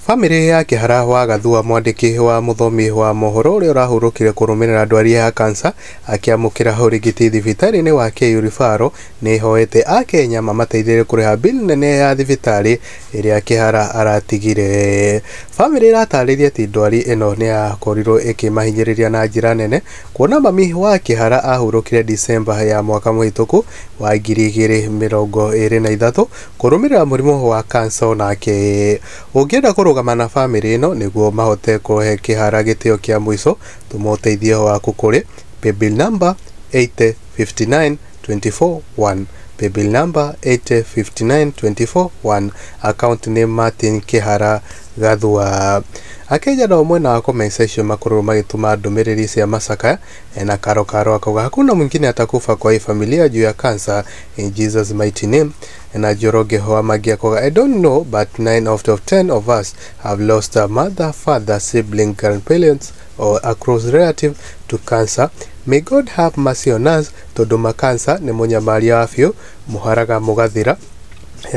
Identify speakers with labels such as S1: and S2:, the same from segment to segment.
S1: Bamĩrĩ ya Kĩhara wa Gathua, mwandĩki wa mũthomi wa mohoro ũrĩa ũrahurũkire kũrũmĩrĩra ndwari ya kansa akĩamũkĩra ũrigiti thibitarĩ-inĩ wa KU Referral, nĩ ĩhoete akenya mamateithĩrĩrie kũrĩha bill nene ya thibitarĩ ĩrĩa Kĩhara aratigire. Bamĩrĩ ĩratarĩria atĩ ndwari ĩno nĩ yakorirwo ĩkĩmahinyĩrĩria na njĩra nene, kuona mami wa Kĩhara ahurũkire December ya mwaka mũhĩtũku wa 2023 kũrũmĩrĩra mũrimũ wa kansa. Onake ũngĩenda kũrũgama na bamĩrĩ ĩno nĩguo mahote kũhe Kĩhara gĩtĩo kĩa mũico, tũma ũteithio waku kũrĩ paybill number 8059241, paybill number 8059241, account nĩ Martin Kĩhara Gathua. Akenya nao mwena wa comment section makorwo magĩtũma ndũmĩrĩri cia macakaya na Karo Karo akauga, "Hakuna mwingine atakufa kwa hii familia juu ya cancer, in Jesus mighty name." Na Njoroge Mwangi akauga, "I don't know, but 9 out of 10 of us have lost a mother, father, sibling, grandparents or a close relative to cancer. May God have mercy on us, tondũ makansa nĩ mũnyamaria wa biũ, mũharaga mũgathira."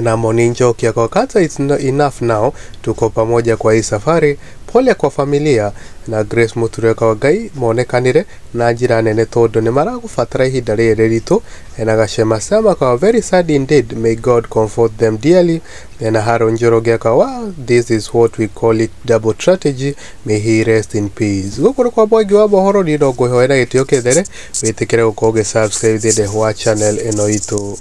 S1: Na Moni Njoki akauga, "Cancer is not enough now, tuko pamoja kwa hii safari, pole kwa familia." Na Grace Muture akauga, "Ngai monekanire na njĩra nene tondũ nĩ maragũbatara ihinda rĩrĩ rĩritũ." Na Gacema Sama akauga, "Very sad indeed, may God comfort them dearly." Na Haron Njoroge akauga, "Wow, this is what we call it double tragedy, may he rest in peace." Gũkũ nĩ kwa Mwangi wa mohoro, niĩ no ngwĩhoera gĩtĩo kĩthere wĩtĩkĩre gũkorwo ũgĩ subscribe thĩinĩ wa channel ĩno itũ.